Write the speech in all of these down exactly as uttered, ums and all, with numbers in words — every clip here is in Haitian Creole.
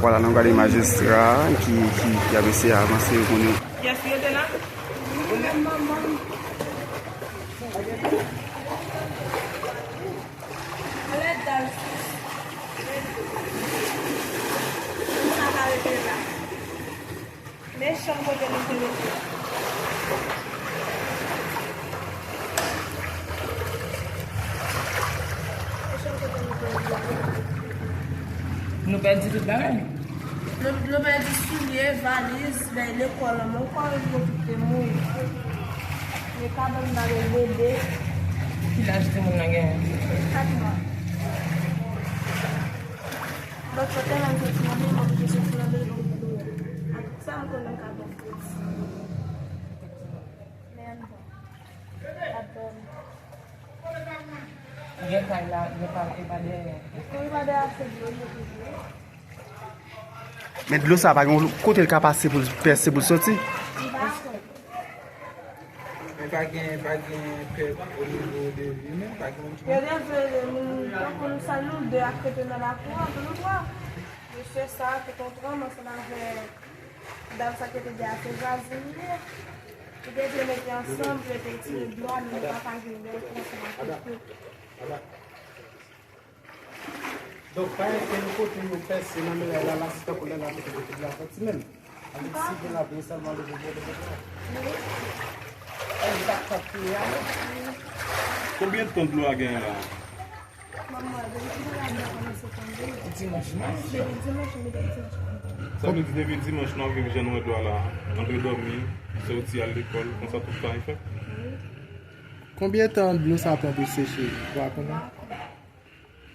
Vwala, n ap gade majistra ki, ki, ki ap eseye avanse pou nou. Kiyès ki rete la? Mechan kote nou te mete. Mechan kote nou te mete. Nou pèdi tout bagay. Nou, nou pèdi soulye, valiz, bèy lekòl, men lekòl nou tout te mouye. Men kabann nan bebe. Ki laj timoun nan genyen? Kat mwa. Lòt kote la, m soti nan bebe, m oblije soti nan bebe pou m peye. Ak sa m konnen m ka fè. Men ann pran. Ap dòmi. Gen kay la, gen kay e pa dèyè. Wi, pa dèyè se dlo, yo te dlo. Men dlo sa pa gen kote l ka pase pou l pèse pou l soti. Li pa fè. Men pa gen, pa gen pèt o nivo de vi, men pa gen moun ki. Yo gen vre moun, tankou nou sa nou de ak kote nan lakou an, tou nou twa. Mesye sa, te kontran, ansanm avè dam sa ki te di a se vwazin li ye. Li te di yo mete ansanm pou yo te retire dlo a, men li pa ka jwenn lè pou ansanm avèk yo. Donk, pa gen kenn kote yo pèse nan miray la, la, si tankou lè la te kote de la soti menm. Avèk si gen la, gen sèlman leve, leve, leve. Wi. Èske sa k ap fini a? Konbyen tan dlo a genyen la? Manman, depi ki bagay la kòmanse tonbe? Dimanch, non? Depi dimanch, depi dimanch. Sa vle di depi dimanch nou ap viv jan nou wè dlo a la. Antre dòmi, soti al lekòl, konsa tout sa e fèt. Wi. Konbyen tan dlo sa pran pou seche? Ou pa konnen?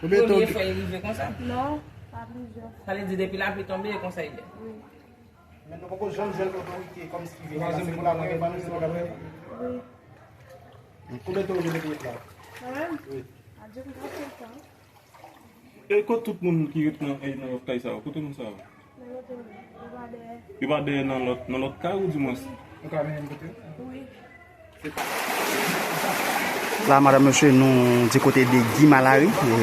Konbyen tan? Premye fwa e rive konsa? Non, pa plizyè fwa. Sa vle di depi lapli tonbe e konsa e ye? Wi. Men nou poko janm jwenn otorite kòmsi ki vini la, se pou la premye fwa nou se pou la premye fwa. Wi. Konbyen tan ou vin ret la? Mwen menm? Wi. Adye, m pa fè tan. E kot tout moun ki ret nan, e, nan lòt kay sa yo? Kote moun sa yo? Nan lòt, yo pa dèyè. Yo pa dèyè nan lòt, nan lòt kay ou di mwens? Ou ka vini kote? Wi. La, madam, mesye, nou di kote de Guy Malary. E,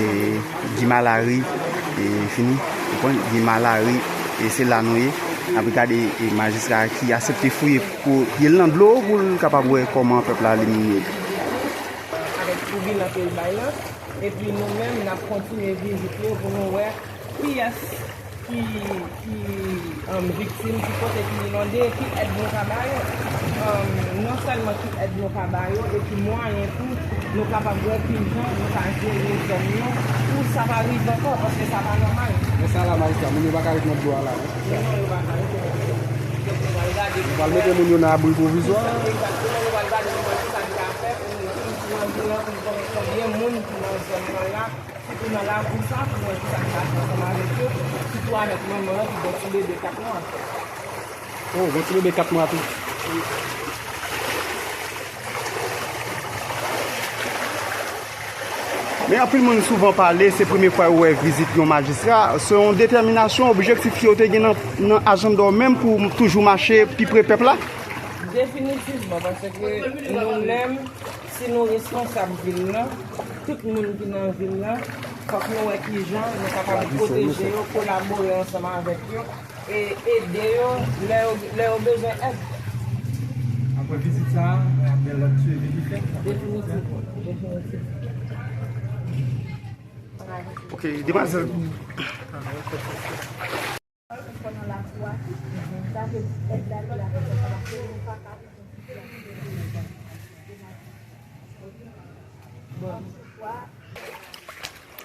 Guy Malary, e, fini. Ou konprann? Guy Malary, e se la nou ye. N ap gade, e, majistra ki aksepte fouye pou pye l nan dlo pou l kapab wè kòman pèp la li menm ye. Avèk tribinal ke l bay la. Epi nou menm, n ap kontinye vizit yo pou nou wè kiyès ki, ki, um, viktim, ki kote ki inonde, ki èd nou ka ba yo. Um, non sèlman ki èd nou ka ba yo, epi mwayen tou, nou kapab wè ki jan nou ka jere zòn yo, pou sa pa rive ankò, paske sa pa nòmal. Men sa la, majistra, moun yo pa ka ret nan dlo a la, non? Non, non, yo pa ka ret nan dlo a. Donk, nou pral gade. Nou pral mete moun yo nan abri pwovizwa? Egzakteman, nou pral gade kòman sa n ka fè pou nou, pou nou, pou nou, pou nou konnen konbyen moun ki nan zòn nan la. Sitou nan lakou sa, pou mwen ki sa ki pase ansanm avèk yo, sitou avèk manman an ki gen ti bebe kat mwa. Oh, gen ti bebe kat mwa tou. Men anpil moun souvan pale, se premye fwa yo wè vizit yon majistra. Se yon detèminasyon, objektif ke w te gen nan, nan ajanda w menm pou toujou mache pi pre pèp la? Definitivman, paske nou menm, si nou responsab vil lan, tout moun ki nan vil lan, fòk nou wè ki jan nou kapab pwoteje yo, kolabore ansanm avèk yo, e ede yo lè yo, lè yo bezwen èd. Apre vizit sa a, ap gen lòt swivi ki fèt? Definitivman, definitivman. Ok, demwazèl. Ou fò nan lakou a tou. Sa vle di èd la li la pou fè sa, paske nou pa ka viv yon sitiyasyon de dezas.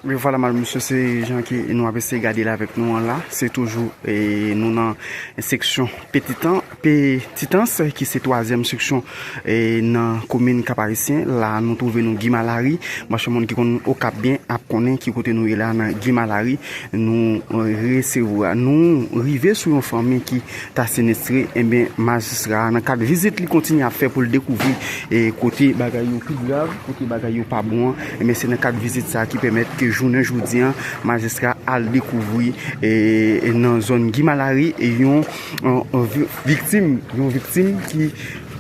Men vwala, madam, mesye, se jan ke nou ap eseye gade l avèk nou an la. Se toujou, e, nou nan seksyon Petitan, Petitans, ki se twazyèm seksyon, e, nan komin Kap Ayisyen. La, nou twouve nou Guy Malary. Mwen, se moun ki konn Okap byen ap konnen ki kote nou ye la nan Guy Malary. Nou, e, resevwa, nou rive sou yon fanmi ki ta sinistre, enben, majistra a, nan kad vizit li kontinye ap fè pou l dekouvri, e, kote bagay yo pi grav, kote bagay yo pa bon an, enben, se nan kad vizit sa a ki pèmèt ke jounen jodi an, majistra al dekouvri, e, e, nan zòn Guy Malary, e, yon, yon, yon vi-, viktim, yon viktim ki,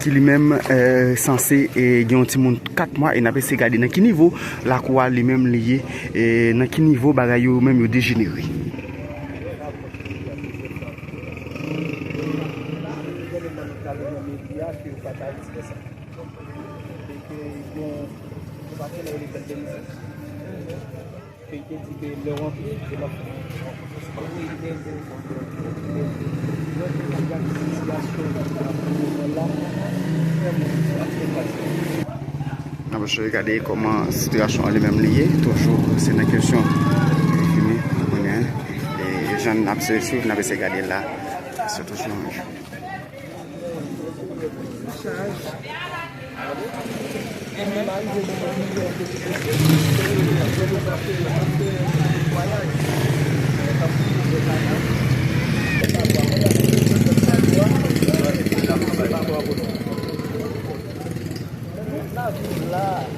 ki li menm, e, sanse, e, gen yon timoun kat mwa, e n ap eseye gade nan ki nivo lakou a li menm li ye, e, nan ki nivo bagay yo menm yo dejenere. N ap eseye gade kòman sitiyasyon an li menm li ye. Toujou, se nan kesyon fini, konnen, e jan n ap eseye swiv, n ap eseye gade la. Se toujou menm jan.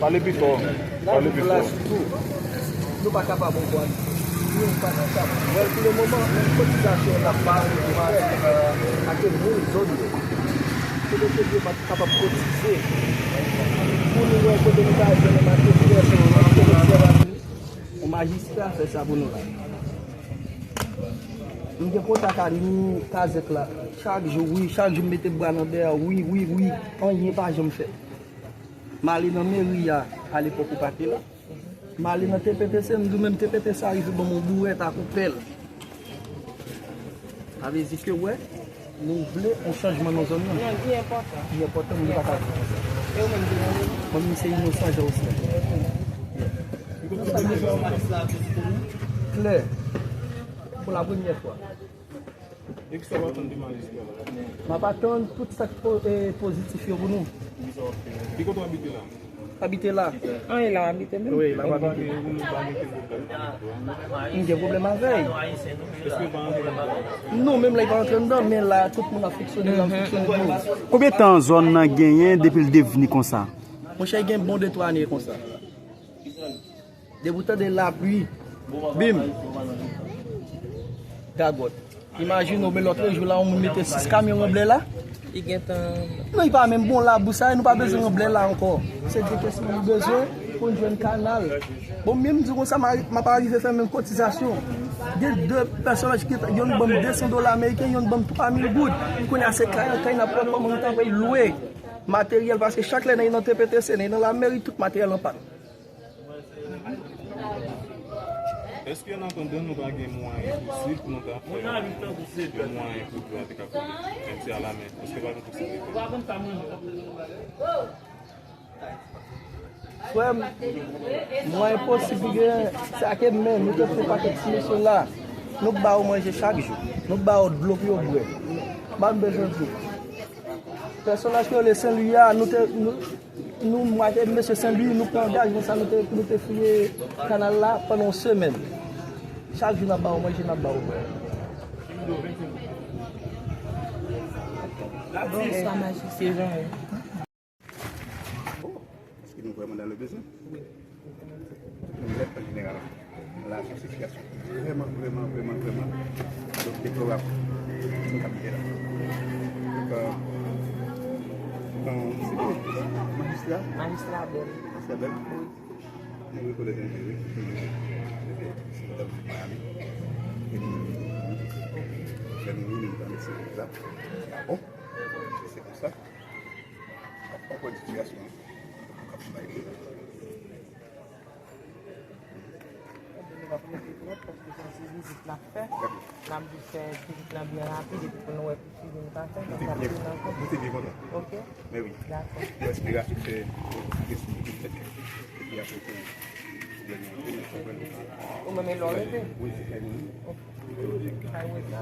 Pale pi fò. Pale pi fò. Nou pa kapab ankò. Nou pa kapab. Wè, pou le moman, menm kotizasyon n ap ba yo, ak moun zòn yo. Kote ke yo pa t kapab kotize. Pou nou wè kote nou ta jwenn materyèl, yon majistra fè sa pou nou la. M gen kontak ak ni Kazèk la. Chak jou, wi, chak jou m mete bra nan dèyè, wi, wi, wi. Anyen pa janm fèt. M ale nan meri a, alepòk ou pa te la. M ale nan T P T C, m di w menm T P T C a rive ban m yon bourèt ak yon pèl. Sa vle di ke, wè, nou vle yon chanjman nan zòn nan. Non, li enpòtan. Li enpòtan, moun yo pa ka di konsa. E ou menm, ki moun ou ye? Mwen, m se Inosan Jean Oscar. Klè. Pou la premyè fwa. E kisa w atann de majistra la? M ap atann tout sa k po-, e, pozitif yo pou nou. Ki kote w abite la? Abite la. An, e la w abite menm? Wi, la w abite. M gen pwoblèm avè l. Èske l pa antre anndan? Non, menm la, li pa antre anndan, men la, tout moun ap fonksyone, l ap fonksyone pou yo. Konbyen tan zòn nan genyen depi l devni konsa? Monchè, gen bon de twa ane konsa. Depi w tande lapli, bim, gagòt. Imajine w, men lòtrejou la, yon moun mete sis kamyon ranblè la. Li gentan. Non, li pa menm bon labou sa, nou pa bezwen ranblè la ankò. Se de kesyon nou bezwen pou n jwenn kanal. Bon, menm di konsa, m a, m ap arive fè menm kotizasyon. Gen de pèsonaj ki, yonn ban m de san dola ameriken, yonn ban m twa mil goud. Kounye a se kay an kay n ap wè kòman nou ta fè lwe materyèl, paske chak lè n al nan T P T C, n al nan lameri, tout materyèl an pàn. Èske an atandan nou pa gen mwayen posib pou nou ta fè yon mwayen pou dlo a te ka koule, menm si alamen? Èske pa gen posiblite? Frè m, mwayen posib ki gen, se ake men, nou te fè yon pakèt ti mesye la. Nou ba yo manje chak jou. Nou ba yo dlo pou yo bwè. Pa n bezwen dlo. Pèsonaj ki rele Sen Lwi a, nou te, nou, nou, mwen ak mesye Sen Lwi, nou pran angajman sa, nou te, nou te fouye kanal la pandan yon semèn. Chak jou n ap ba yo manje, n ap ba yo bwè. Bonswa, majistra. Bon, èske nou vrèman dans le besoin? Wi. Nou lè an jeneral, la, se yon sitiyasyon vrèman, vrèman, vrèman, vrèman, donk, deplorab pou kapitè la. Donk, euh, euh, se ki majistra? Majistra Bèl. Majistra Bèl? Wi. Nou rekonèt enterè, se madanm Miami. E nou, lè nou vini, nou ta mete se egzanp. A bon? Se konsa. Ap pran sitiyasyon an. N ap bay li. Nou pa pou mete twòp, paske se yon ti vizit n ap fè. N ap jis fè vizit lan byen rapid, epi pou nou wè ki swivi nou ka fè, nou ka pran nan kont. Nou te byen kontan. Ok. Men wi. Dakò. Yon espirasyon fè, fè, fè, fè, epi apre, pou, pou lè nou antre, nou konprann. Ou menm e lè w rete? Wi, se kay mwen. Ok. Kay ou rete a?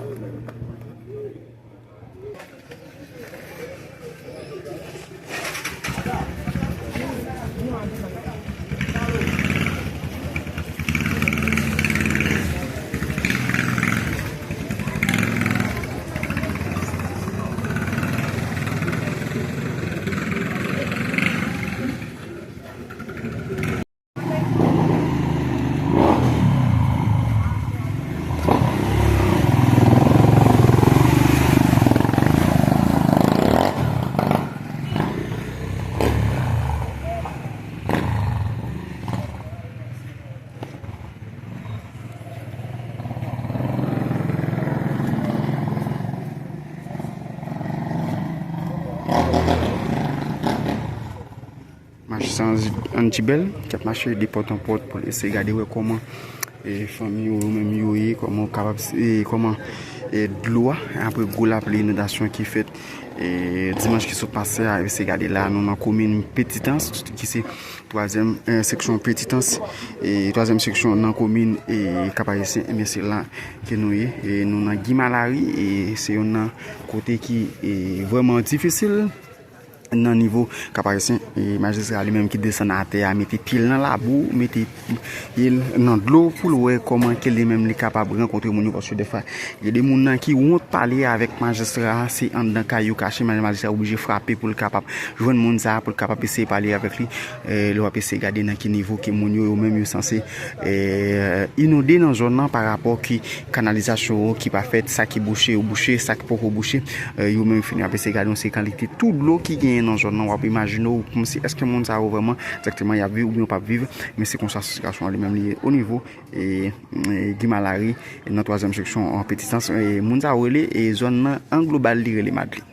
Majistra Andy Bell, ki ap mache de pòt an pòt pou l eseye gade wè kòman E fanmi yo menm yo ye, kòman w kapab, e kòman, e dlo a, apre gwo lapli inondasyon ki fèt, e dimanch ki sot pase a, se gade la, nou nan komin Petitans, ki se twazyèm, e seksyon Petitans, e twazyèm seksyon nan komin, e Kap Ayisyen, ebyen se la ke nou ye, e nou nan Gimalari, e se youn nan kote ki, e vrèman difisil, nan nivo Kap Ayisyen, e majistra li menm ki desann atè a, mete pye l nan labou, mete pye l nan dlo pou l wè kòman ke li menm li kapab rankontre moun yo, paske defwa, gen de moun nan ki wont pale avèk majistra a, se anndan kay yo kache, men majistra oblije frape pou l kapab jwenn moun sa a, pou l kapab eseye pale avèk li. E lè w ap eseye gade nan ki nivo ke moun yo, yo menm yo sanse, e inonde nan zòn nan pa rapò ki kanalizasyon yo ki pa fèt, sa ki bouche yo bouche, sa ki poko bouche, e yo menm fini ap eseye gade yon se kalite tou dlo ki genyen nan zòn nan, w ap imajine w kòmsi èske moun sa yo vrèman egzakteman y ap viv oubyen yo p ap viv, men se konsa sitiyasyon an li menm li ye o nivo, e, e Gimalari, e nan twazyèm seksyon an Petitans, e moun sa yo rele, e zòn nan an global li rele Madli.